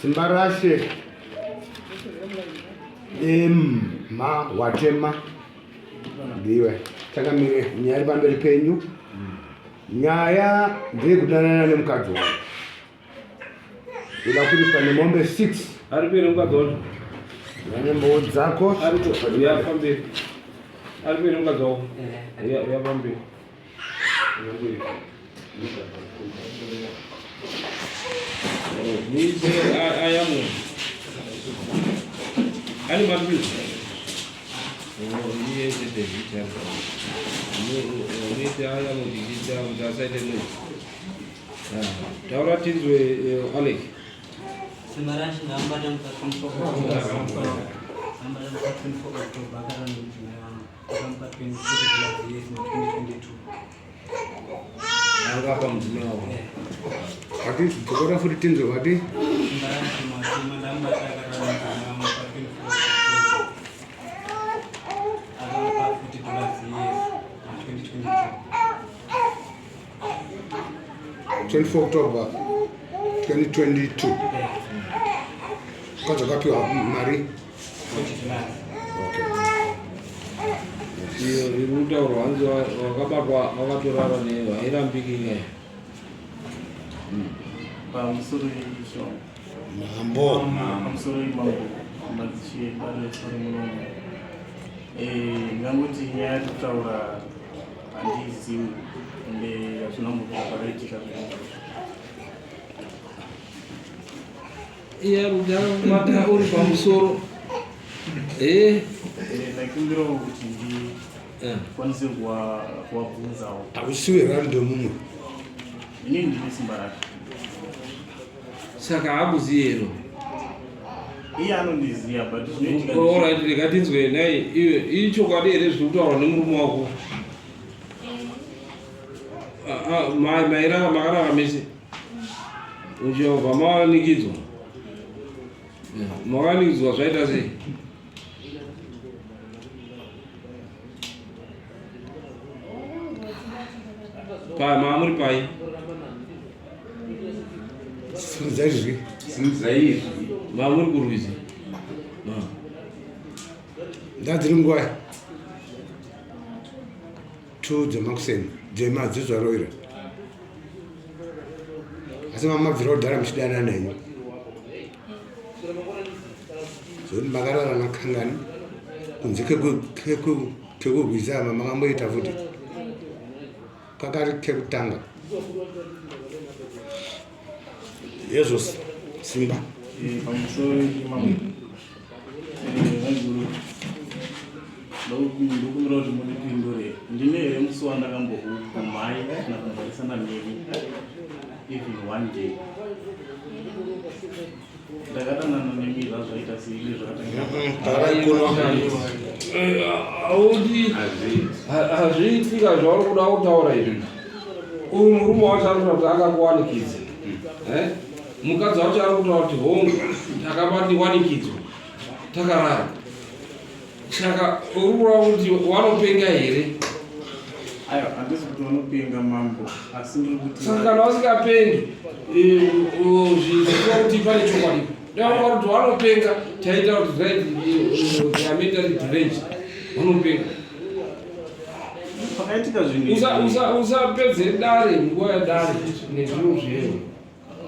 Simbarashe Dema Watema ndiwe changamire nyaya iri pamberi penyu. Nyaya ndeyekudanana nemukadzi wangu. Ndoda kuripa nemombe 6. Ari pere mukadzi wacho. Nembowo dzako. Ari uya pamberi. Ari pere mukadzi wako. Uya uya pamberi. Muise ayamu. Ani mabili. Iye chete zvicha. Muise ayamu tichiita kuti asaite noise. Taura tinzwe eh, Alec. Simarashi ndamubata musi wa 24 October. Ndamubata musi wa 24 October akarara nemudzimai wangu. Ndakamupa 20 dollars yes mu 2022. Anga apa mudzimai wako. Vati dzokora futi tinzwe vati Simarashi Mwatema ndamubata akarara nemudzimai wangu pa 24 October. Akamupa 40 dollars yes mu 2022. 24 October 2022 mukadzi wakapiwa mari iyo iri kutaurwa hanzi wakabatwa wakatorara neyo hairambiki nyaya pamusoro isho mambo pamusoro imambo madzishe dare remunomo ndingangoti nyaya yekutaura handiizivi ende hazvina kumbobvira zvakaitika zvinhu iye ari kubata uri pamusoro eh ndaikumbirawo kuti ndikwanise kuwabvunzawo hausiwe random mumwe inini ndine simba rake saka hakuzivi here iye anondiziva but zvinoitika Alright, rega tinzwe nhai iwe ichokwadi here zviri kutaurwa nemurume wako Ah, ah, mai mairara makarara mese uchobva mawanikidzwa makanikidzwa zvaita sei pai maamuri pai Simudzai izwi. Simudzai izwi. Mamuri kurwizi. Ndadziri nguva 2 dzemakuseni dzema dzezvaroira. Asi mamabvira kudhara muchidanana henyu. Zvekuti makarara nakangani kunze kekurwiza ama makamboita futi. Kakari kekutanga. Hezvo Simba. Eh, pamusoro imambo. Eh, maiguru. Ndokumbira kuti mundipindure. Ndine here musi wandakambokukumhai kana kumborisana nemi even one day. Ndakadanana nemi zvazvaita seizvi zvakatangira. Tarai kuno. Audi hazviitika zvauri kuda kutaura izvi. Uyu murume wacho ari kutaura kuti akakuwanikidza. Eh? Mukadzi wacho ari kutaura kuti hongu takabatiwanikidzwa takarara. Saka uri kureva kuti wanopenga here? Aiwa, handisi kuti vanopenga mambo, asi ndiri kuti Saka kana vasingapengi eh, zvichiva kuti pane chokwadi. Dai kuti vanopenga taita kuti right eh, they are mentally deranged. Vanopenga. Pakaitika zvinhu Usa usa usapedze dare nguva yadare nezvinhu zveyo.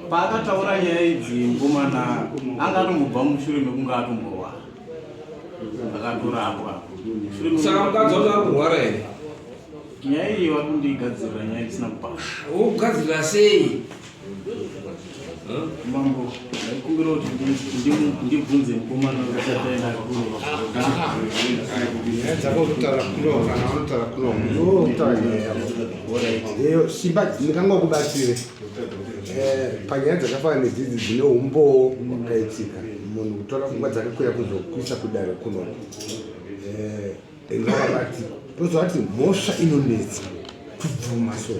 Paakataura nyaya idzi mukomana anga atombobva mushure mekunge atomborwara akatorapwa. Saka mukadzi wacho ari kurwara here? Nyaya iyi vari kundigadzirira nyaya isina kupaka. Wokugadzirira sei? Mambo, ndaikumbira kuti ndibvunze mukomana usati aenda kure. Nyaya dzako unotaura kuno kana unotaura kuno unotaura nyaya yako. Eyo simba ndingangokubatsire. Eh, panyaya dzakafanana nedzidzi dzine umbowo hwakaitika munhu kutora pfungwa dzake kuya kuzokuisa kudare kuno eh, ingavabati tozvati mhosva inonetsa kubvuma so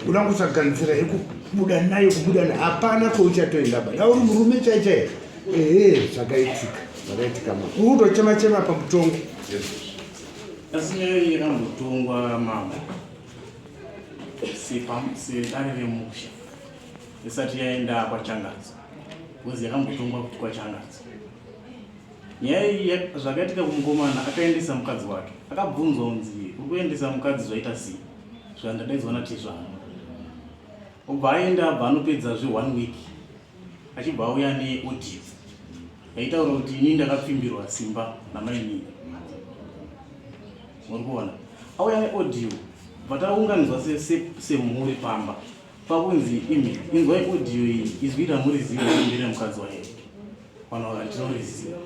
uda kutsvaga nzira yekubuda nayo kubuda nayo hapana kwauchatoenda ba da uri murume chai chai ehe zvakaitika zvakaitika ma uri kutochema chema pamutongo asi nyaya iyi yakambotongwa mambo sedare remusha isati yaenda kwachangadzo. Because yakambotongwa kuti kwachangadzo. Nyaya iyi zvakaitika kumukomana akaendesa mukadzi wake. Akabvunzwa kunzi uri kuendesa mukadzi zvaita sei? Zvikandadaidzwa natezvara. Obva aenda abva anopedzazve one week achibva auya neaudio yaitaura kuti ini ndakapfimbirwa simba namainini. Muri kuona? Auya neaudio bva taunganidzwa semhuri pamba pakunzi imi inzwai audio iyi izwi ramuriziva ndere mukadzi wahere vanhu vakati tinoriziva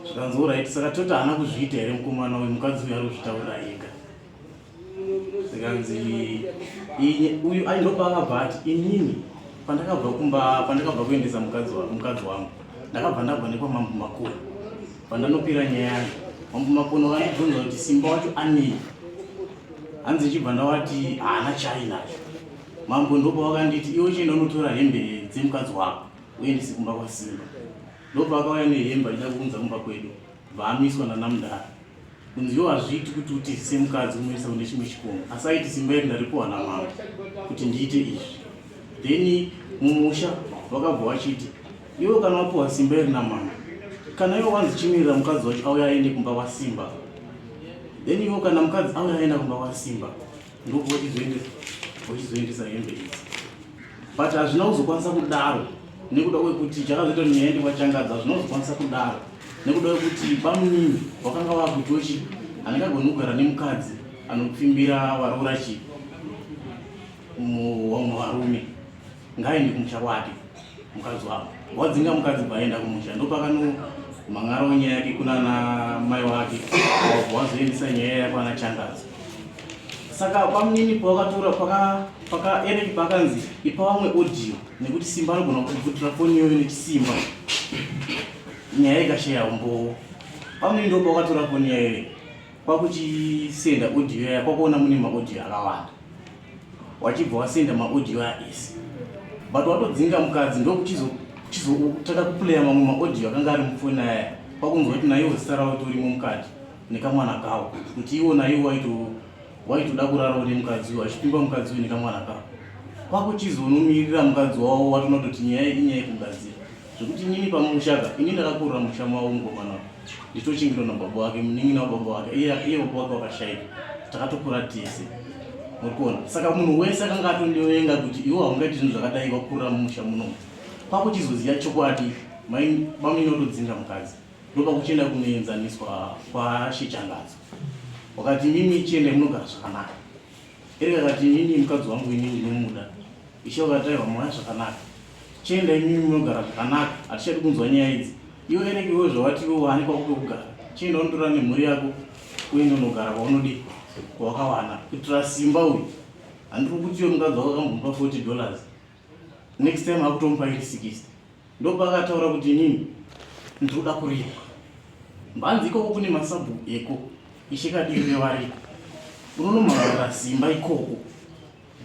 zvikanzi orit saka toti haana kuzviita here mukomana uyu mukadzi uyu ari kuzvitaurira ega zvikanzi uyu ndopaakabva ati inini pandakabva kumba pandakabva kuendesa mukadzi wangu ndakabva ndabva nekwamambo Makoni pandanopira nyaya yangu mambo Makoni vakandibvunza kuti simba wacho anei hanzi ichibva ndawati haana chainacho mambo ndopavakanditi iwe chienda unotora hembe dzemukadzi wako uendese kumba kwasimba ndopaakauya nehembe achida kuunza kumba kwedu vaamiswa nanamudara kunzi iwo hazviiti kuti utizise mukadzi unoisa kune chimwe chikomo asi aiti simba iri ndaripuwa namambo kuti ndiite izvi then mumusha vakabva vachiti iwe kana wapuwa simba iri namambo kana iwe wanzi chimirira mukadzi wacho auya aende kumba kwasimba then iwe kana mukadzi auya aenda kumba kwasimba ndokuva uchizoendesa hembe idzi but hazvina kuzokwanisa kudaro nekuda kwekuti chakazoita kuti nyaya ndikwachangadza hazvina kuzokwanisa kudaro nekuda kwekuti bamunini wakanga wakutochi handingagoni kugara nemukadzi anopfimbira varoora chi vamwe varume ngaende kumusha kwake mukadzi wavo wadzinga mukadzi bvaenda kumusha ndopakanomhan'arawo nyaya yake kunana mai wake wabva wazoendesa nyaya yako ana changadzo saka pamunini pawakatora paka ereki pakanzi ipa vamwe audio nekuti simba anogona kubvutira foni iyoyo nechisimba nyaya ikashaya umbowo pamunini ndo pawakatora foni yayo kwakuchisenda audio yaya kwakuona mune maaudio akawanda wachibva wasenda maaudio aya ese but watodzinga mukadzi ndokuchizotaka kuplaya mamwe maaudio akanga ari mufoni aya kwakunzwa kuti naiwo zita ravo torimo mukati nekamwana kawo kuti iwo naiwo waitoda kurarawo nemukadzi uyu achipimba mukadzi uyu nekamwana kawo kwakuchizonomirira mukadzi wavo watoona kutoti nyaya inyaya yekugadzira zvekuti inini pamushaka ini ndakakurira musha mavo mukomana nditochengetwa nababa wake munin'ina wababa wake iye baba wake wakashaika takatokura tese muri kuona saka munhu wese akanga atondivenga kuti iwo haungaiti zvinhu zvakadai wakurira mumusha muno kwakuchizoziva chokwadi bamini watodzinga mukadzi ndopakuchienda kunoenzaniswa kwashechangadzo wakati mimi chiendai munogara zvakanaka Erika akati inini mukadzi wangu ini ndinomuda. Ishe vakati aiwa mauya zvakanaka. Chienda imimi munogara zvakanaka hatichadi kunzwa nyaya idzi. Iwe Erika iwe zvawati iwe waani kwako kwekugara. Chienda unotora nemhuri yako uende unogara kwaunodi kwawakawana. Kuitira simba uyu. Handiri kuti iwe mukadzi wako akambomupa 40 dollars. Next time akutomupa iri 60. Ndopakataura kuti inini ndinoda kuripwa. Mbanzi ikoko kune masabhuku eko ishe kadiri variko. Unonomhan'ara simba ikoko.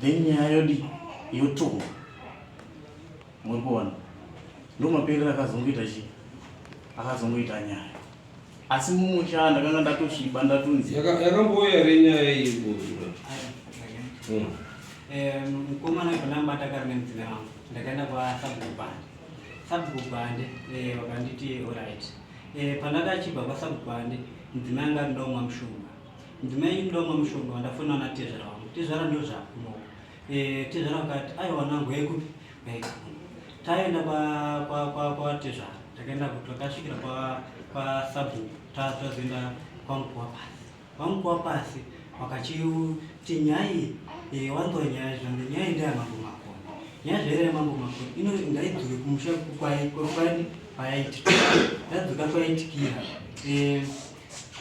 Then nyaya yodi yotongwa. Muri kuona? Ndomaperero akazongoita chii? Akazongoita nyaya. Asi mumusha ndakanga ndatosviba ndatunzi. Yakambouya here nyaya iyi kuzura? Mukomana wepandamubata kari nemudzimai wangu ndakaenda kwasabhuku Bande. Sabhuku Bande vakanditi alright. Pandanga achibva kwasabhuku Bande mudzimai anga ari ndomwa mushonga. Mudzimai ndomwa mushonga wandafona natezvara wangu. Tezvara ndo zvakuno. Tezvara vakati aiwa nangu yekupi? Taenda kwa tezvara. Takaenda takasvikira kwa sabhuku tazoenda kwamukuwa pasi. Kwamukuwa pasi wakachiti nyaya iyi wanzwa nyaya zvangu nyaya iyi ndeyamambo Makoni. Nyaya zvairi yamambo Makoni ino ngaidzoke kumusha kwani kwayaitika. Yadzoka kwaitikira.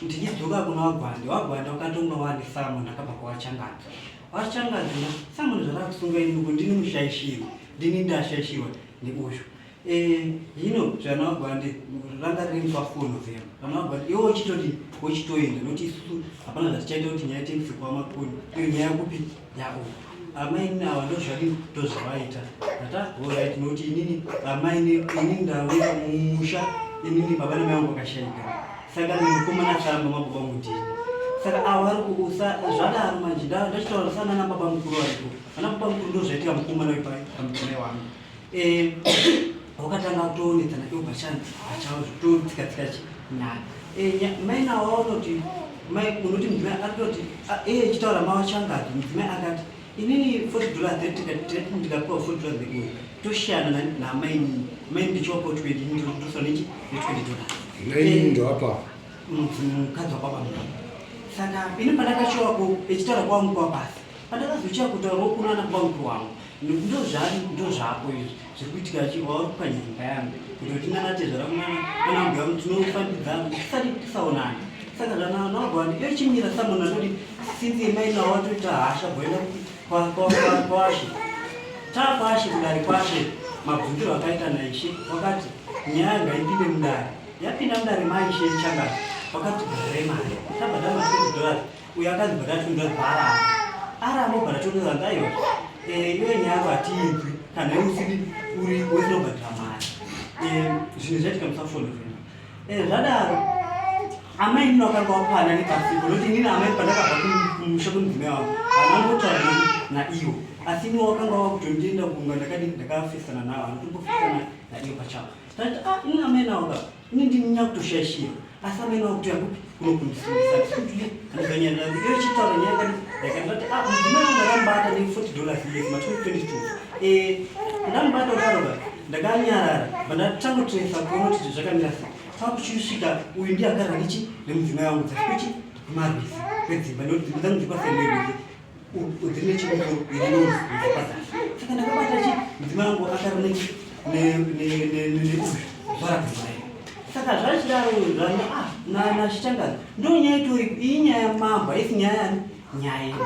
Ndichidzoka kuna Wagwande, Wagwande wakatonga wani Samon akabva kwawachangadza. Wachangadza na Samon zvarakusunga ini uko ndini mushaishiwa. Ndini ndashaishiwa neuyu. Hino zvana Wagwande ranga riri musi wa 4 November. Vana Wagwande iwe uchitodi uchitoenda nokuti isusu hapana zvatichaita kuti nyaya tiendese kwaMakoni. Iyo nyaya kupi yauku. Amaini ava ndozvadini ndozvavaita. Ndati alright nokuti inini amaini inini ndauya mumusha inini baba namai vangu vakashaika. Saka mukomana tsamba mababa mudini. Saka ava vari kuusa zvadaro manje ndachitaura sana nababa mukuru varipo. Vana baba mukuru ndozvaitika mukomana wepai pamudzimai wangu. Wakatanga kutoonetsana ivo pachani pachavo zvekutotsika tsika chi nyaya. Eh, mai nawo vanoti mai unoti mudzimai ari kutoti iye echitaura mawachangazi mudzimai akati inini 40 dollars ndikapiwa 40 dollars nekuyo toshiyana namainini mai ndichiwapo 20 ndoswa nechi ne 20 dollars. Mainini ndowapa mukadzi wababa mudoko saka ini pandakachiwako echitaura kwangu kwabasa pandakazochiya kutaurawo kunana baba mukuru wangu ndozvako izvi zviri kuitika wauri kupwanya imba yangu kuti kuti nana tezvara kunana nana mbuya wangu tinofambidzana tisati tisaonana saka zvananagwani iyo chimira samunhu anoti sinzi mai nawo watoita hasha bhoenda kwashe taakwashe kudare kwashe mabvunziro akaita naishe wakati nyaya ngaipinde mudare yapinda mudare maishe changati wakati bhadhare mari tabhadhara ma 20 dollars uyo akanzi bhadhara 20 dollars paarama arama obhadhara 20 dollars aiwa iwe nyaya yako hatiinzwi kana iwe usiri uri wesina kubhadhara mari. Zvinhu zvaitika musa 4 November. Zvadaro amai nini wakanga wapana nepasipo nokuti inini amai pandakabva kumusha kwemudzimai wangu hana ngotaura naiwo asi ini wakanga wakutondienda kunga ndakadini ndakafesana nawo hanatombofesana naiwo pachavo. Tati ah inini amai nawo ka ini ndini nyakutoshaishira asi amai nawo kutoya kupi kunokundisungisa kuti andizanyarira iyo chitaura nyaya yakadi yakandati ah mudzimai wangu ndakambata ne 40 dollars yes ma 2022 ndamubata kudaro ka ndakanyarara bandatangotresa kuona kuti zvakamira sei kwakuchisvika uyu ndiye akarara nechi nemudzimai wangu dzasvika chi kumarwizi kwedzimba nekuti dzimba dzangu dziri paseri nerwizi dziri nechimukuru iri norwizi pazasi saka ndakabata chi mudzimai wangu akarara nechi neuyu zvarabvimai saka zvachidaro zvano ah nachichangazi ndo nyaya itori iyi nyaya mambo haisi nyaya yani nyaya yedu.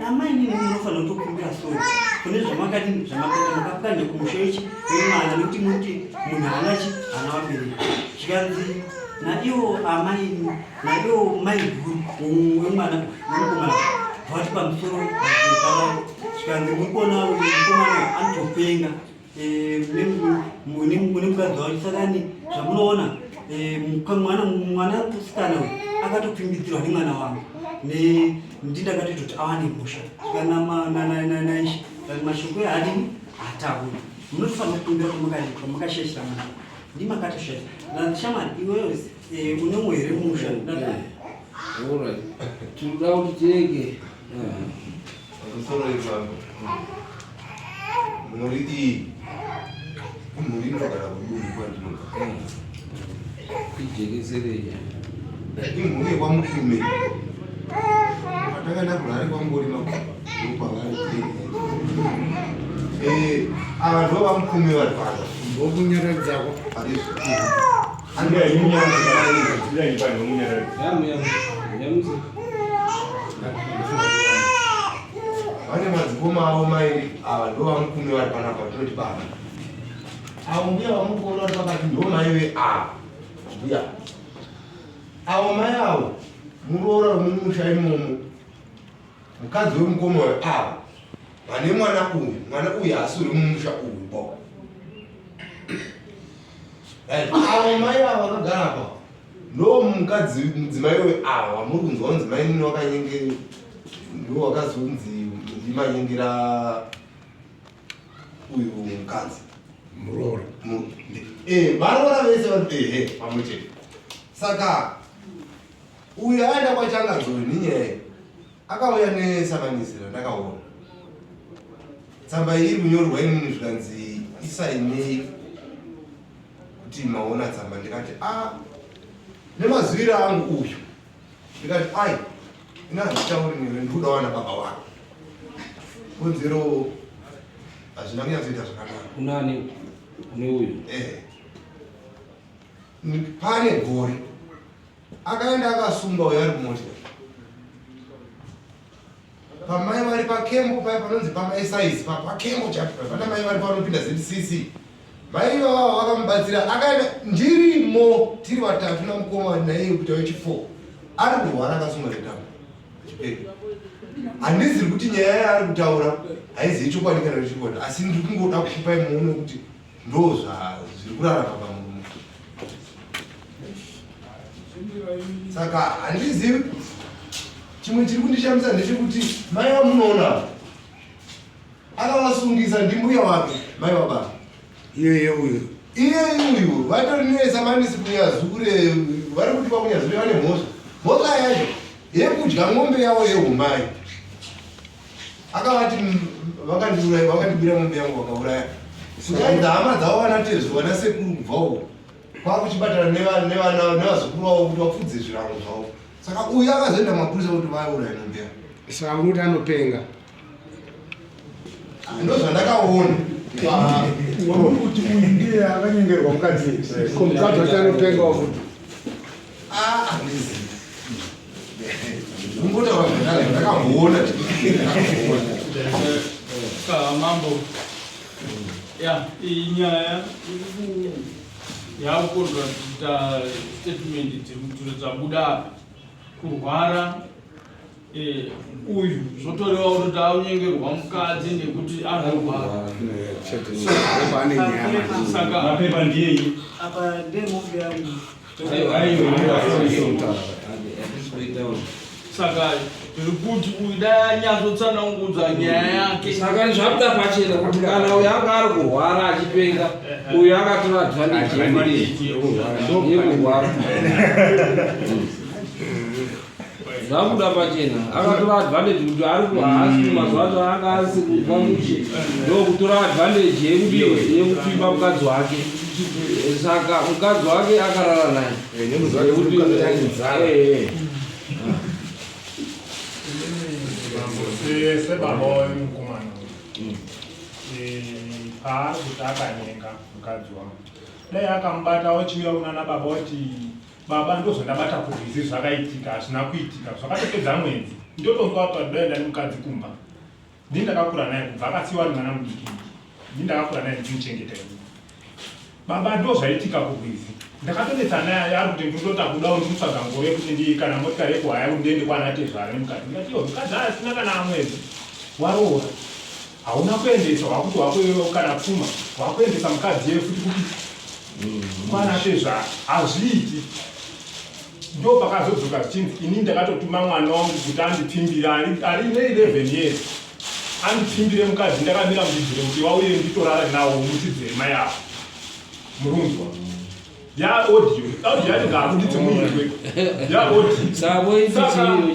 Amai nini munofanira kutokumbira sori kune zvamakadini zvamakaita makapwanya kumusha ichi wemwana nekuti muti munhu haana chi haana vabereki zvikanzi naiwo amai naiwo mai guru wemwana wemukomana vati pamusoro zvikanzi muri kuona uyu mukomana anotopenga mune mukadzi wacho sakani zvamunoona mwana mwana musikana uyu akatopfimbidzirwa nemwana wangu ndindakatoita kuti awane musha zvikananaishe mashoko eadini hatauri munotofanira kukumbira kwamakashaishira mwana ndimakatoshaisha shamwari iwewe unemwe here musha. Alright. Tinoda kuti tirege. Pamusoro ipapo mhuri iyi imhuri inogara kudunhu kwandinobva. Ijekeserei. Imhuri yekwaMukume patakaenda kuHarare kwangorima ndokwavari. Ava ndo vaMukume vari pano. Ndokunyaradzako. Arizvo. Yamu yamu. Yamuzi. Vane madzikoma avo mairi. Ava ndo vaMukume vari panapa tinoti baba. Avo mbuya vamukuona vari pakati ndo mai veava mbuya. Avo mai avo muroora wemumusha imomo mukadzi wemukoma weavo vane mwana uyu. Mwana uyu haasi uri mumusha uyu bo. Right. Avo mai avo vakagara apa ndo mukadzi mudzimai weava wamuri kunzwa kunzi mainini wakanyenge ndo wakazonzi ndimanyengera uyu mukadzi. Muroora. Varoora vese vari ehe pamwe chete. Saka uyu aenda kwachangadzo nenyaya akauya nesamanisira ndakaona tsamba iyi iri kunyorwa inini zvikanzi isainei kuti maona tsamba ndikati a nemaziviro angu uyu ndikati ai ina handitauri newe ndikuda wana baba wako konzero hazvina kunyatsoita zvakanaka. Kunani? Kune uyu. Pane gore akaenda akasungwa uyo ari kumotikari pamai vari pakembo paya panonzi pamaesaizi pakembo chapo pana mai vari panopinda ZCC mai ivava vakamubatsira akaenda ndirimo tiri vatatu namukoma naiye kuita wechi4 ari kurwara akasungwa netambo chiperi. Handiziri kuti nyaya yaari kutaura haizi yechokwadi kana yechokwadi asi ndiri kungoda kukupai muone kuti ndo zviri kurarama pamurume. Saka handizivi chimwe chiri kundishamisa ndechekuti mai vamunoona akavasungisa ndimbuya wake mai vababa. Iyeye uyu. Iyeye uyu vatori nesamanisi kunyazure vari kuti vakunyazure vane mhosva. Mhosva yacho yekudya mombe yavo yehumai. Akavati vakandiuraya vakandibira mombe yangu vakauraya. Kudaidza hama dzavo vana tezvo vana sekuru kubva uko. Kwakuchibatana nevana nevazukuru vavo kuti vapfudze zvirango zvavo. Saka uyu akazoenda mapurisa kuti vauraya mombe yavo. Saka muri kuti anopenga. Ndozvandakaona. Kuti uyu ndiye akanyengerwa mukadzi. Ko mukadzi wacho anopengawo futi. Ah, handizivi. Kungotaura zvandakamboona. Ka mambo. Ya, iyi nyaya yakukonzwa kuita statement dziri dzabuda apa. Kurwara eh, uyu zvotoreva kuti taunyengerwa mukadzi nekuti arwarwa. Saka Mapepa ndiyeyi. Apa ndemombe yangu. Saka tiri kuti uyu dai anyatsotsanangudza nyaya yake. Saka zvabuda pachena kuti kana uyu anga ari kurwara achipenga, uyu akatora advantage yekurwara. Zvabuda pachena akatora advantage kuti ari haasi mazuva acho anga asi kubva mushe, ndokutora advantage yekuti yekupfimba mukadzi wake. Saka mukadzi wake akarara naye. Sebaba wemukomana uyu paari kuti akanyenga mukadzi wangu, dai akamubata wachiuya kunana baba wati baba ndozvandabata kurwizi zvakaitika hazvina kuitika zvakatopedza mwedzi ndotonzwa kuti ndaenda nemukadzi kumba. Ndini ndakakura naye kubva akasiyiwa ari mwana mudiki, ndini ndakakura naye ndichimuchengeta ini. Baba ndozvaitika kurwizi ndakatonetsa naye ari kuti ndinotota kudawo ndikutsvaga ngoro yekuti ndi kana motikari yekuhaya kuti ndiende kwana tezvara nemukadzi. Ndikati iyo mukadzi asina kana mwedzi waroora hauna kuendesa wakuti wako kana pfuma wakuendesa mukadzi yeye futi kupi kwana tezvara hazviiti. Ndo pakazodzoka zvichinzi ini ndakatotuma mwana wangu kuti andipfimbire ari ne11 years andipfimbire mukadzi ndakamira muchidziro kuti wauye nditorara nawo muchidziro mai avo murunzwa ya audio audio yacho ngaabuditse muitwe ya audio. Saka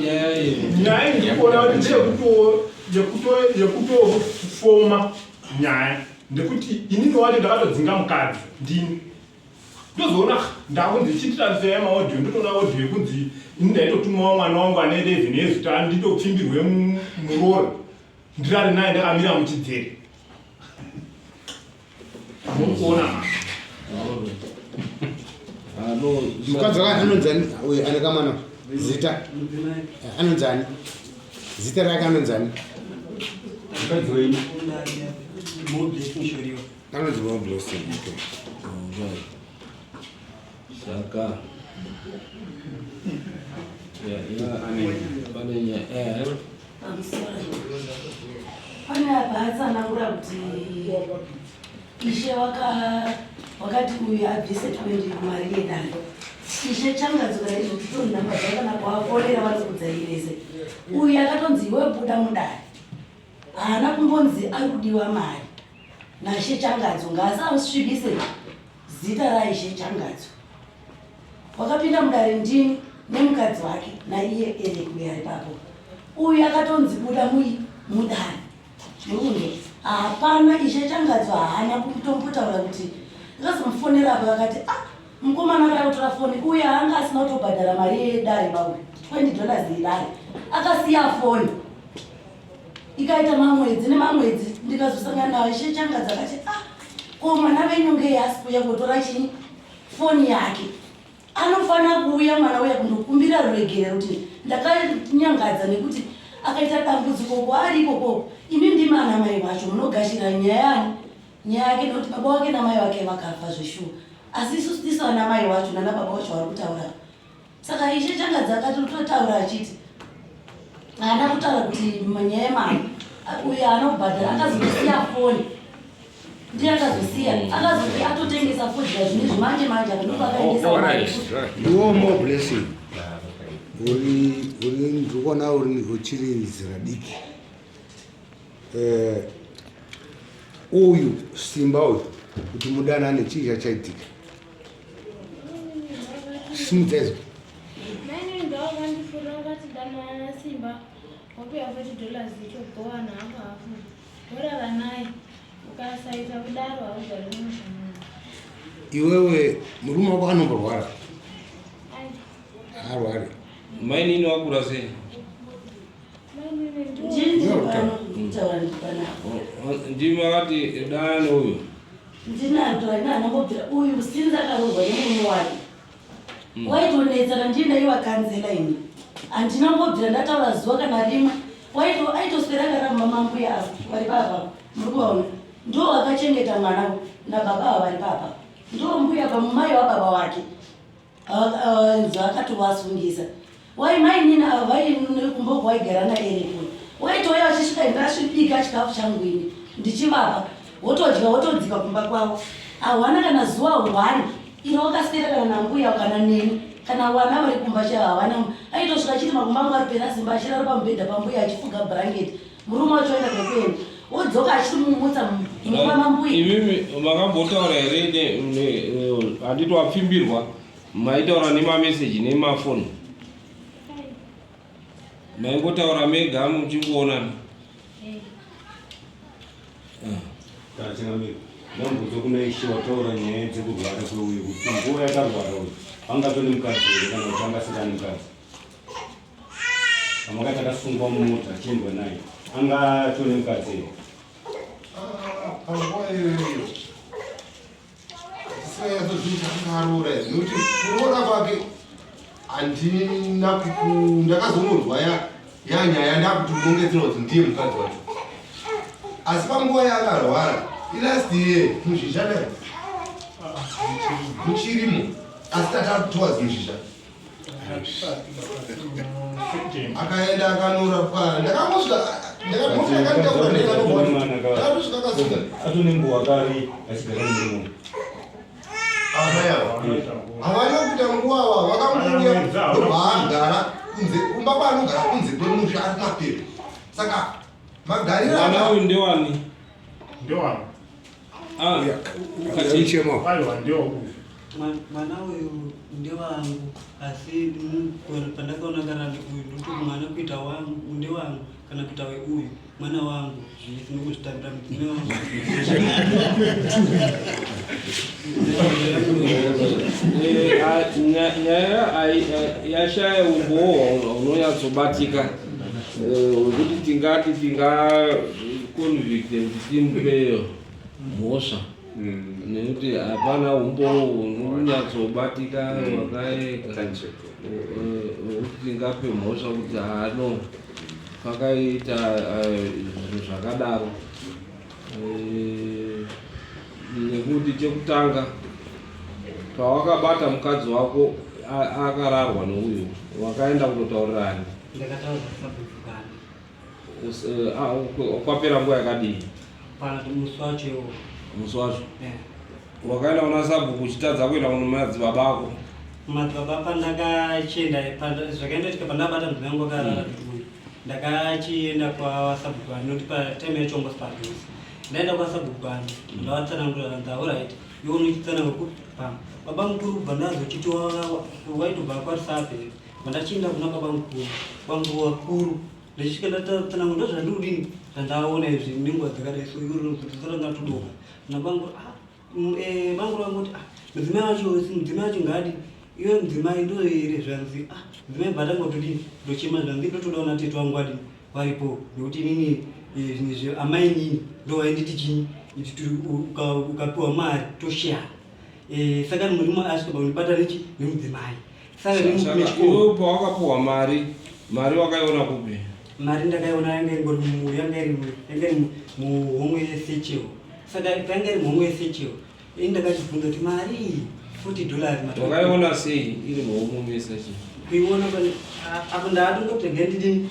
nyaya iyi? Nyaya iyi ndikuona kuti ndeyekutofoma nyaya ndekuti inini wacho ndakatodzinga mukadzi ndini ndozoona ndakunzi chitransfer yemaaudio ndotoona audio yekunzi ini ndaitotumawo mwana wangu ane 11 years kuti anditopfimbirwe muroora ndirare naye ndakamira muchidzere. Mukuona mukadzi wake anonzani uyu ane kamwana zita anonzani zita rake anonzani? Mukadzi wenyu. Moblessing Shoriwa. Anonzi Moblessing. Okay. Saka pane nyaya. Pane apa atsanangura kuti ishe wakati uyu abvise 20 mari yedare. Ishe Changadzo kana izvo titori namba dzavo kana kuvafonera vanokudza vese. Uyu akatonzi iwe buda mudare, haana kumbonzi ari kudiwa mari naIshe Changadzo. Ngaasasvibise zita raIshe Changadzo. Wakapinda mudare ndini nemukadzi wake naiye Erek uyo ari papo. Uyu akatonzi buda mudare. Murunge hapana Ishe Changadzo haana kutombotaura kuti ndakazomufonera apo akati ah mukomana akada kutora foni uye anga asina kutobhadhara mari yedare bauyu $20 yedare akasiya foni ikaita mamwedzi nemamwedzi. Ndikazosangana nawo Ishe Changadzo akati ah ko mwana venyu ngei asi kuuya kotora chini foni yake? Anofanira kuuya mwana uya kundokumbira ruregerero kuti ndakanyangadza nekuti akaita dambudziko kwaari ikoko. Imi ndimi ana mai vacho munogashira nyaya yani nyaya yake nekuti baba wake namai vake vakafa zveshuwa, asi isusu tisu ana mai wacho nana baba wacho vari kutaura. Saka Ishe Changadzi akati totaura achiti haana kutaura kuti nyaya yemari uyo haana kubhadhara akazosiya foni ndiye akazosiya akazoti atotengesa fodya zvinezvi manje manje apo ndopakaendesa mari. Iwo More Blessing uri ndikuona uri uchiri zera diki. Uyu Simba uyu. kuti mudanane chii chachaitika simudza izvo Mainini ndovakandifurira vakati danana naSimba wopiwa 40 dollars ichogowana hafu hafu worara naye ukasaita kudaro haugari mumusha muno. Iwewe murume wako anomborwara? Ai, Haarwari. Mainini wakura sei? Mainini ndiwo Ndini ndiri pano kutaura ndiri panapa. Ndimi makati danana neuyu? Ndinato haina anongobvira uyu sinzi akarohwa nemurume wake. Waitonetsana ndiye ndaiva kanzela ini. Handina mbobvira ndataura zuva kana rimwe. Waito aitoswera akaramba mambuya ava vari papa. Muri kuvaona? Ndiwo vakachengeta mwana nababa ava vari papa. Ndiwo mbuya pamumai wababa wake. Akatovasungisa. Wai mainini ava vaikumboko waigara naEric. Waitouya vachisvika ndasvibika chikafu changu ini ndichivapa wotodya wotodzika kumba kwavo. Hawana kana zuva one iro wakaswera kana nambuya kana neni kana vana vari kumba chaivo havana. Aitosvika achiti makumba angu ari pera simba achirara pamubhedha pambuya achifuga bhurangeti. Murume wacho oenda kwekuenda wodzoka achitomumutsa mumba mambuya. Imimi makambotaura here handiti wapfimbirwa maitaura nemameseji nemafoni? Maingotaura mega muchingoonana? Tachingamira ndambudzo kuna ishe wataura nyaya dzekurwara kweuyu kuti nguva yakarwara uyu angatone mukadzi here kana kuti angasirani mukadzi amakati akasungwa mumota achiendwa naye angatone mukadzi here? Panguva iyoyo tisinganyatsozivi anga aroora here nekuti kuroora kwake handina kuku ndakazongonzwa yanyaya ndakuti unongedzera kuti ndiye mukadzi wacho asi panguva yaakarwara ilast year muzhizha naye muchirimo asi tata towards muzhizha akaenda akanorapwa ndakangosvika ndakanditaura ndakatosvika akasunga atone nguva kari achigara nemurume. Amai ava havana kuita nguva ava vakangouya ndobva agara kunze kumba kwaanogara kunze kwemusha ari mapepa saka magariro Mwana uyu ndewani? Ndewani? Ah, Uchemo. Aiwa, ndewa uyu. Mwana uyu ndewangu asi pandakaona kana uyu ndoti mwana kuita wangu ndewangu kana kuita weuyu mwana wangu zvisi nokuzvitambira mudzimai wangu. Nyaya yashaya umbowo unonyatsobatika wekuti tingati tingaconvicte kuti timupeyo mhosva nekuti hapana umbowo unonyatsobatika wakaeka wekuti tingape mhosva kuti hano pakaita zvinhu zvakadaro nekuti chekutanga pawakabata mukadzi wako akararwa neuyu wakaenda kundotaurirani? Ndakataura sabhuku Gandi. Kwapera nguva yakadii? Pana musi wacho iwowo. Musi wacho? Eh. Wakaenda kuna sabhuku uchitadza kuenda kuno madzibaba ako? Madzibaba pandakachienda zvakaendoitika pandakabata mudzimai wangu akarara uyu ndakachienda kwasabhuku Gandi nokuti patime yacho wangu padhuze. Ndaenda kwasabhuku Gandi ndavatsanangura kanzi alright iwe unochitsanangura kupi pamwe baba mukuru kubva ndazochiti waitobva kwaRusape vandachienda kuna baba mukuru vangu vakuru ndichisvika ndatsanangura ndo zvandiri kudini zvandaona izvi nenguva dzakadai so iwe unozotoranga tudoka nabangu ah bangu vangoti ah mudzimai wacho mudzimai wacho ngadi iwe mudzimai ndo here zvanzi ah mudzimai bva tangotodini ndochema zvanzi ndotoda ona tete wangu adini varipo nekuti inini zvinhu izvi amai nini ndo vainditi chinyi iti ukapiwa mari toshare saka murume asvika pakundibata nechi nemudzimai saka Saka nechikoro iwe pawakapuhwa mari mari wakaiona kupi? Mari ndakaiona yanga ingori yanga iri yanga iri muhomwe yesecheo saka yanga iri muhomwe yesecheo ini ndakachibvunza kuti mari iyi $40 Wakaiona sei iri muhomwe yesecheo? Kuiona pane apo ndaatongoti regai ndidini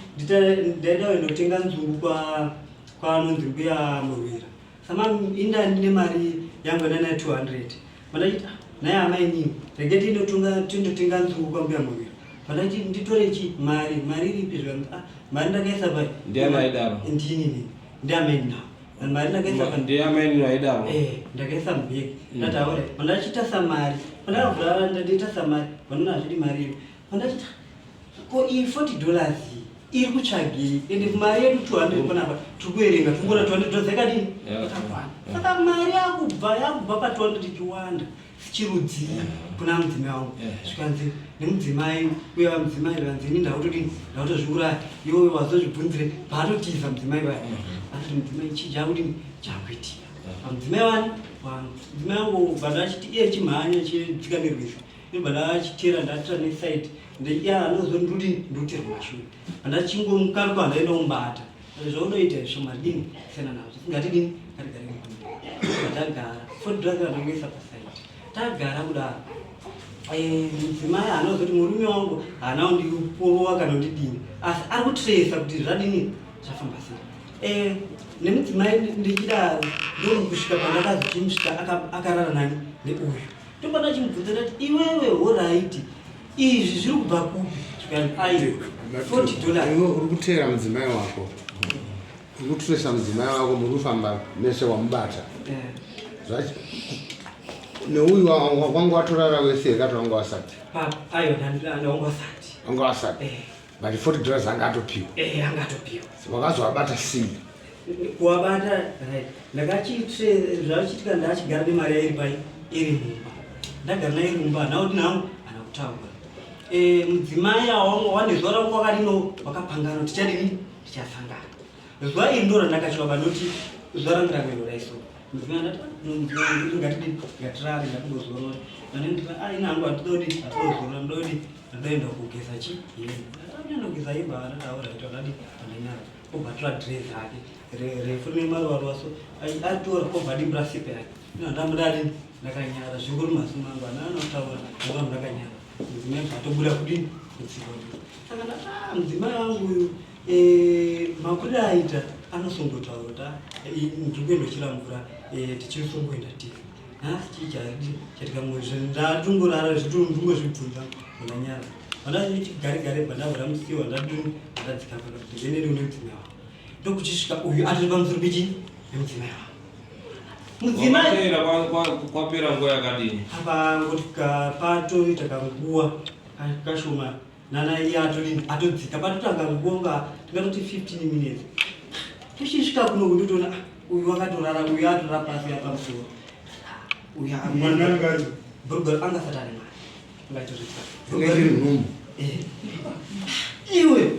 ndaida kuenda kutenga nzungu kwa kwanonzi mbuya Murwira sama inda ndine mari yangu yandanayo 200 pandachiti "Ah, naye amai nini regai tindotenga nzungu kwambuya Murwira pandachiti nditore chi mari mari iripi zvikanzi ah mari ndakaisa pai. Ndiani aidaro? Ndini nini ndiamai nawo. Mari ndakaisa ndeyamainini vaidaro. Eh, ndakaisa mubhegi. Ndati aure. Pandachita samari. Pandakavhura ndaita samari. Vanoona hazvidi mari iyo. Pandachita ko iyi 40 dollars iyi iri kutsvagei ende mari yedu 200 panapa tiri kuverenga tiri kuona 200 dollars yakadini yakakwana. Saka mari yakubva yakubva pa 200 ichiwanda chirudzii kuna mudzimai wangu zvikanzi nemudzimai uya mudzimai zvikanzi ini ndakutodini ndakutozviuraya iwe wazozvibvunzire paatotiza mudzimai vaya atoti mudzimai chii chakudini chakuitika pamudzimai wani wangu mudzimai wangu bva ndachiti iye chimhanya chidzika nerwizi inobva ndachitera ndatira nesaidi iye anozondudini ndotirwa mashure pandachingomukaruka handaenda kumubata zvaunoita izvo madini siyana nazvo ngatidini ngatigare tagara foni drivera ndongoisa pasaidi tagara kudaro eh, mudzimai haana kuzoti murume wangu haana kundiporowa kana kundidini asi ari kutresa kuti zvadini zvafamba sei eh, nemudzimai ndichidaro ndokusvika pandakazochimusvika akarara nani neuyu ndopanda chimubvunza ndati iwewe horaiti izvi zviri kubva kupi zvikanzi aiwa 40 dollars Iwe uri kuteera mudzimai wako uri kutresa mudzimai wako muri kufamba mese wamubata eh. neuyu wanga watorara wese here kati wanga wasati wanga wasati eh. but 40 dollars anga atopiwa eh, anga atopiwa wakazovabata sei kuwabata right ndakachitre zvachiitika ndachigara nemari yairi pai iri mumba ndagara nairi mumba hana kuti nangu hana kutaura eh, mudzimai awangu wane zuva rangu wakadino wakapangana tichadini tichasangana zuva iri ndo randakachiwa vanoti zuva rangu rangu raiso mudzimai andati ah, ngatidini ngatirare ngatimbozorora vanondira ah ina hangu hatidodi hatidozorora ndodi ndoenda kugeza chi hembe ndatoenda kugeza hembe arataura ita ndadi andanyara obva atora dress rake refu rine maruva ruva so atora obva adimbura sipe yake ino ndamudadini ndakanyara zvingori mazuva mangu ana anotaura ndanga ndakanyara mudzimai bva atobuda kudini kudziko saka ndati ah, mudzimai wangu uyu eh, makuriro aita anosongotaura kuti ah, ndiri kuenda uchira mvura eh, tichisongoenda tiri nhasi chii chaitika ndatongorara zvitongozvibvunza ndanyara vandachiti gare gare bva ndavhura musiwo ndadini ndadzika pakati ndinene une mudzimai wangu ndokuchisvika uyu atori pamusoro pechii nemudzimai wangu mudzimai kwapera nguva yakadini apa ngoti patoita kanguva kashoma nana iye atodini atodzika patotanga nguva tingatoti 15 minutes Tichisvika kuno kundotoona ah, uyu wakatorara uyu atorara pasi apa musoro. Uyu Mwana anga ari. Bhurugwa anga asati ane mari. Ngaitozvita. Inenge iri nhumbu. Eh. Iwe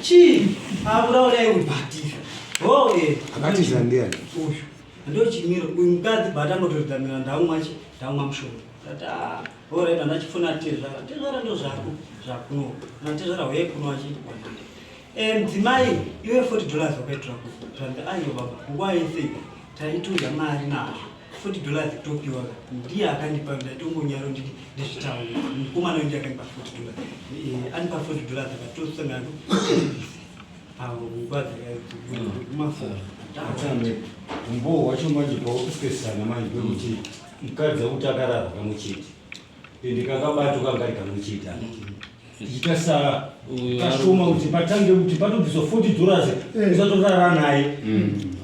chii? Akuraura iwe batiza. Oh eh. Akatiza ndiani? Uyu. Ndio chimiro uyu mukadzi bata ngotoridza mira ndaumwa chi ndaumwa mushonga. Tata ah, alright andachifuna tezvara. Tezvara ndo zvako zvakuno. Na tezvara huye kuno achi wanande. Eh, mudzimai iwe 40 dollars wakaitora kupi zvanzi aiwa baba nguva yese taitodya mari nazvo 40 dollars topiwa ndiye akandipa ndaitongonyaro nditi ndizvitaure mukomana uyu ndiye akandipa 40 dollars eh, andipa 40 dollars akatosangana panguva dzakakumafora umbowo wacho manje paukupesana manje pekuti mukadzi akuti akararwa kamwe chete ende kakabatwa kanga kari kamwe chete tichitarisa kashoma kuti patange kuti patobviswa 40 dollars eh. usatorara naye mm.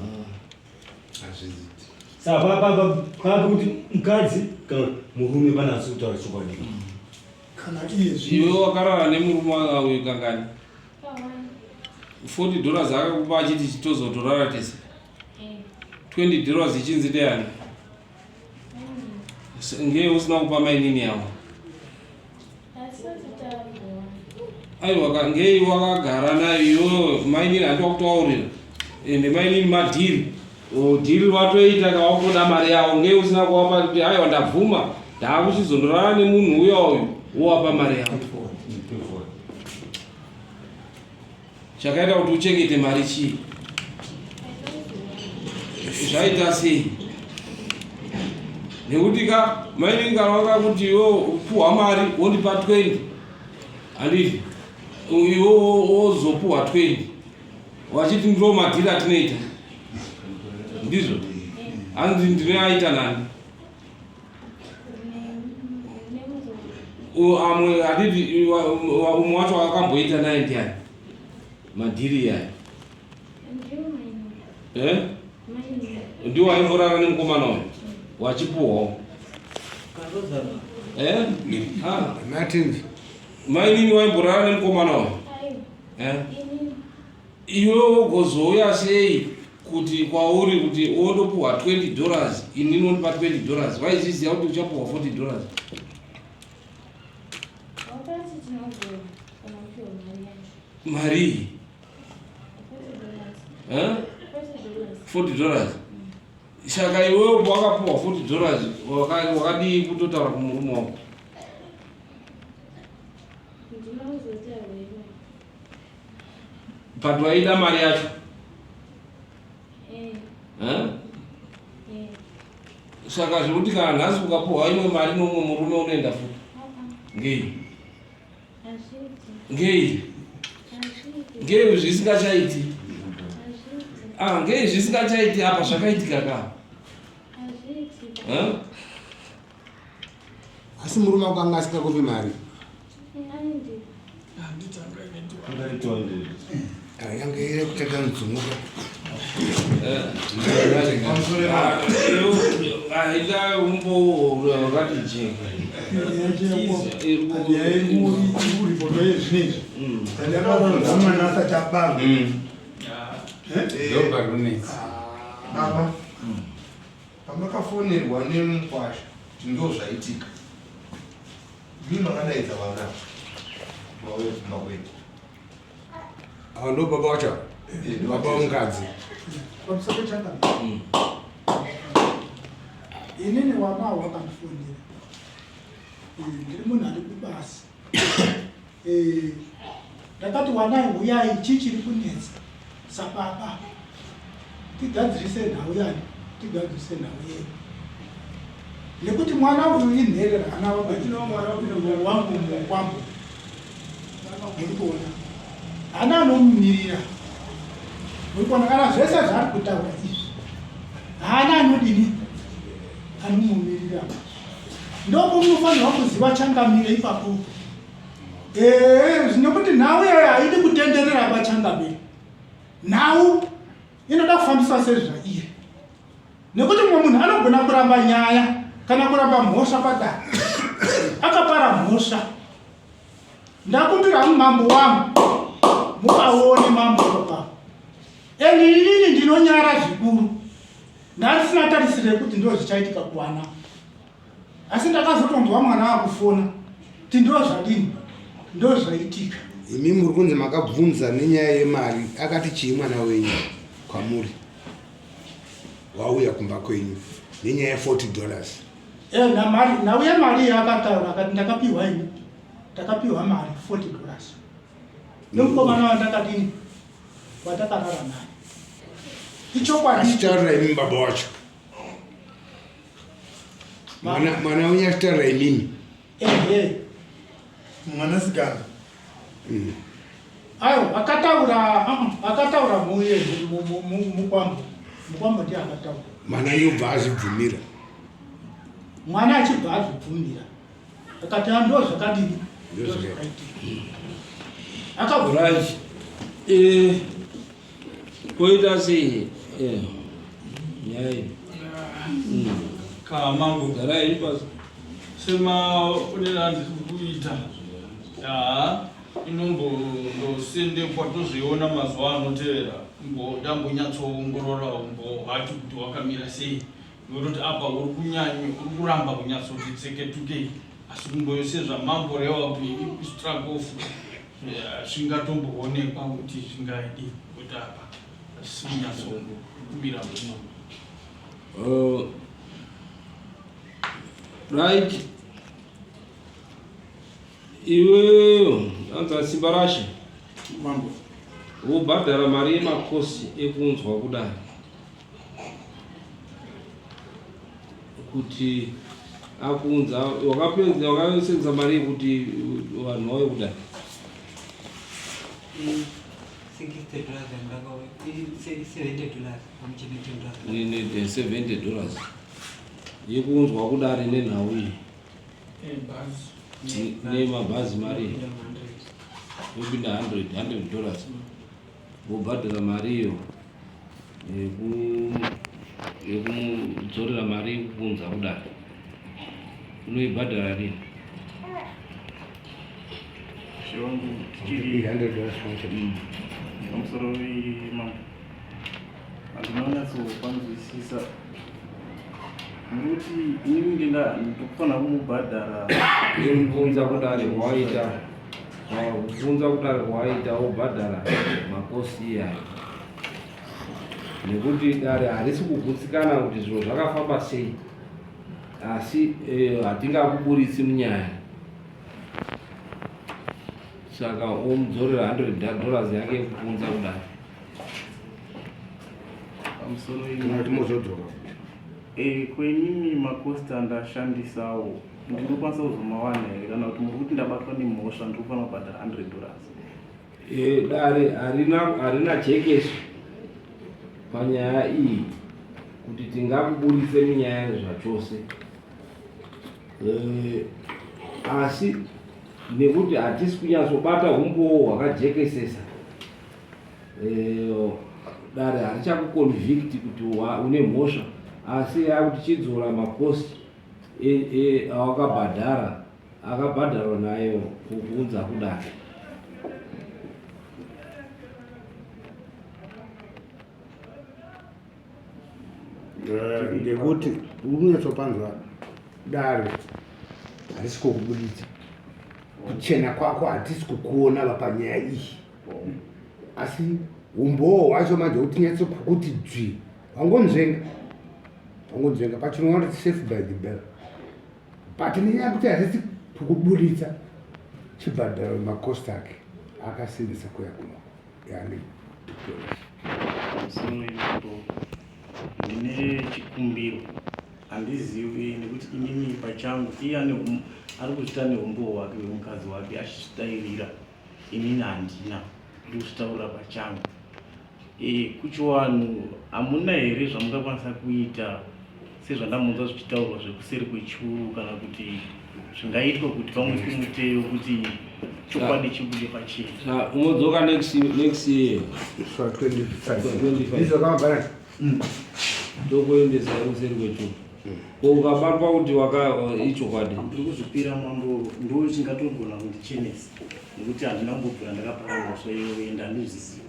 saka papi kuti mukadzi kana murume panasi kutaura chokwadi kana iye iwe wakarara nemurume uyu kangani 40 dollars akakupa achiti chitozotorara tese 20 dollars ichinzi ndeyani Ngei usina kupa mainini avo? Aiwa ngei wakagara nayo iyoyo mainini handi wakutoaurira ende mainini madhiri dhiri vatoita kawakutoda mari yavo ngei usina kuwapa kuti aiwa ndabvuma ndaakuchizondorara nemunhu uya uyu wowapa mari yavo Chakaita kuti uchengete mari chii? Zvaita sei? Nekuti ka mainini kana wakakuti iwe upuhwa mari wondipa 20 handiti iwe wozopuhwa 20 wachiti ndo madhiri atinoita ndizvo hanzi ndinoaita nani amwe handiti umwe wacho wakamboita naye ndiani madhiri yayo eh? Ndiwo aimborara nemukomana uyu wachipuhwawo. Eh? Ah. Mainini waimborara nemukomana uyu. Eh? Iwe wogozouya sei kuti kwauri kuti wondopuhwa 20 dollars inini wondipa 20 dollars waizviziva kuti uchapuhwa 40 dollars? Marii? Eh? 40 dollars. Saka iwewe wakapuwa 40 dollars wakadii kutotaura kumurume wako? But waida mari yacho? Eh. Eh? Saka zvekuti kana nhasi ukapuhwa imwe mari neumwe murume unoenda futi? Ngei? Ngei? Ngei zvisingachaiti? Ah, ngei zvisingachaiti apa zvakaitika ka? Eh? Asi murume wako anga asingakupi mari? Ah, yanga iri kuteta nzungu. Aita umbo wakati jeka. Baba, pamakafonerwa nemukwasha kuti ndo zvaitika, mi makadaidza vana vauye kumba kwedu. Ava ndo baba wacho, baba womukadzi. Pamusoro changa. Inini wama wakandifonera. Ndiri munhu ari kubasa. Ndakati wanai huyai chii chiri kunetsa sababa tigadzirise nhau yani tigadzirise nhau yedu nekuti mwana uyu inherera ana wangu mukwambo muri kuona hana anomumirira muri kuona kana zvese zvaari kutaura izvi haana anodini anomumirira ndopomunofanirwa kuziva changamire ipapo nekuti nhau iyoyo haidi kutenderera pachangamire nhau inoda kufambiswa sezvairi nekuti mumwe munhu anogona kuramba nyaya kana kuramba mhosva padare akapara mhosva ndakumbira mambo wangu mukaone mambo baba and inini ndinonyara zvikuru ndandisina tarisiro yekuti ndo zvichaitika kuwana asi ndakazotonzwa mwana akufona ti ndo zvadini ndo zvaitika imi muri kunzi makabvunza nenyaya yemari akati chii mwana wenyu kwamuri wauya kumba kwenyu nenyaya ye40 dollars eh, nhau yemari yaakataura akati ndakapiwa ini ndakapiwa mari 40 dollars nemukomana wandakadini watakarara naye ichokwadi achitaurira imi baba wacho mwana wenyu achitaurira imimi ehe mwanasikana mm. ayo akataura akataura muye mukwambo mukwambo ndiye akataura mwana yobva azvibvumira mwana achibva azvibvumira akati ah, ndo zvakadini ndozvakaitika akabvura eh, koita sei eh, nyaya iyi mm. Kana mambo garai pasi semaonero andiri kuita haa inombondosendekwa tozviona mazuva anotevera ndambonyatsoongorora umbo hwacho kuti hwakamira sei nokutoti apa uri kunyanya uri kuramba kunyatsoti tseketukei asi kumboyo sezvamamborewa kuti istragofu zvingatomboonekwa kuti zvingaidi kuti apa hazvisi kunyatsomira bwino. Right iwe anza simba rashe mambo wobhadhara mari yemakosi ekunzwa kudai kuti akunza wakapedza wakasenza mari yekuti vanhu vauye kudai ne 70 dollars yekuunzwa kudare nenhau iyi nemabhazi mari yopinda 100 dollars wobhadhara mari iyo. Yekumudzorera mari yekuunza kudare unoibhadhara rini? Chivangu tichiri pamusoro mambo handina kunyatsopanzwisisa nokuti inini ndinda ndikufanira kumubhadhara yekuunza kudare waita kuunza kudare kwawaita wobhadhara makosi iyayo nekuti dare harisi kugutsikana kuti zviro zvakafamba sei asi eh, hatingakuburitsi munyaya saka omudzorera 100 dollars yake yekupunza kudare pamusoro Kana kuti mozodzoka Eh, kwenini makosti andashandisawo ndinokwanisa kuzomawana here kana kuti muri kuti ndabatwa nemhosva ndiri kufanira kubhadhara 100 dollars Eh, dare harina harina jekeso panyaya iyi kuti tingakuburitse munyaya zvachose eh, asi nekuti hatisi kunyatsobata umbowo hwakajekesesa eh, dare harichakuconvict kuti une mhosva asi yakuti chidzora makosti awakabhadhara akabhadharwa nayo kuunza kudare. Eh, ngekuti uri kunyatsopanzwa dare harisi kukubuditsa kuchena kwako hatisi kukuona vapanyaya iyi asi umbowo hwacho manje kuti nyatso kukuti dzvi wangonzvenga wangonzvenga pachirungu vanoti safe by the bell but nenyaya yekuti hatisi kukuburitsa chibhadharo makost ake akasimbisa kuya kuno yani Pamusoro ipapo ndine chikumbiro handizivi nekuti inini pachangu iye ane ari kuzvita neumbowo hwake hwemukadzi wake achizvidairira inini handina ndiri kuzvitaurira pachangu e, kuchiwanhu hamuna here zvamungakwanisa kuita sezvandamunzwa zvichitaurwa zvekuseri kwechuru kana kuti zvingaitwa kuti pamwe muteyo kuti chokwadi chibude pachena unodzoka next next year 25 ndizvo tokuendesa kuseri kwechuru ko ukabatwa kuti waka ichokwadi ndiri kuzvipira mambo ndo chingatogona kundichenesa nekuti handina kumbobvira ndakapara mhosva iyoyo ende handizvizivi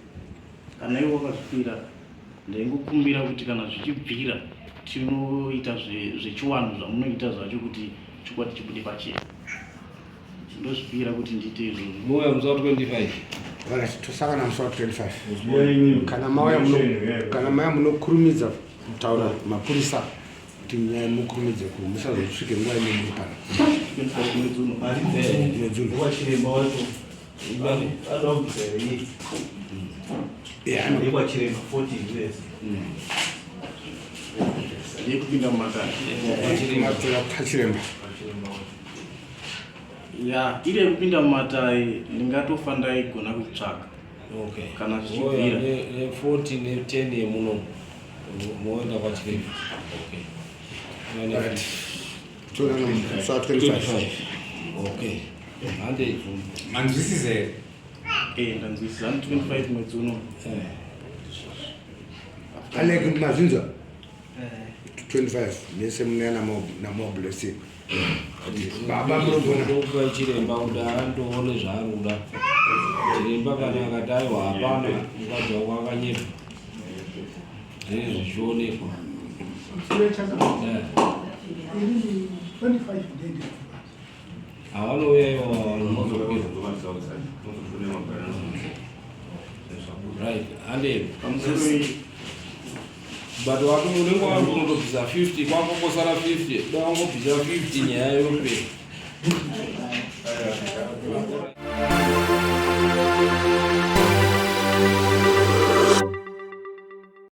kana iwo wakazvipira ndaingokumbira kuti kana zvichibvira tinoita zvechiwanhu zvamunoita zvacho kuti chokwadi chibude pachena ndozvipira kuti ndiite izvozvo mouya musi wa 25 Alright, tosangana musi wa 25 kana mauya kana mauya munokurumidza kutaura mapurisa kuti nyaya mukurumidze ku musazosvike nguva ine muri pano mwedzi uno wachiremba wacho anoda kubvisa here iye kwachiremba 40 years yekupinda mumatare pachiremba ya iri yekupinda mumatare ndingatofa ndaigona kuitsvaga okay kana zvichibvira ne 40 ne 10 yemuno moenda kwachiremba okay Alright. Toonana musi wa 25 okay hande manzwisise here Eh, ndanzwisisa ani 25 mwedzi uno alek mazvinzwa 25 mese munouya namablessing baba munogona ndokupa chiremba kuti andoone zvaari kuda chiremba kana akati aiwa hapana mukadzi wako akanyepa zvinenge zvichionekwa Chirechaka. Inini 25 ndende. havanouya ivo right hande pamusoro iyi but wati unenge wari kunotobvisa 50 kwako kosara 50 da wangobvisa 50 nyaya yopera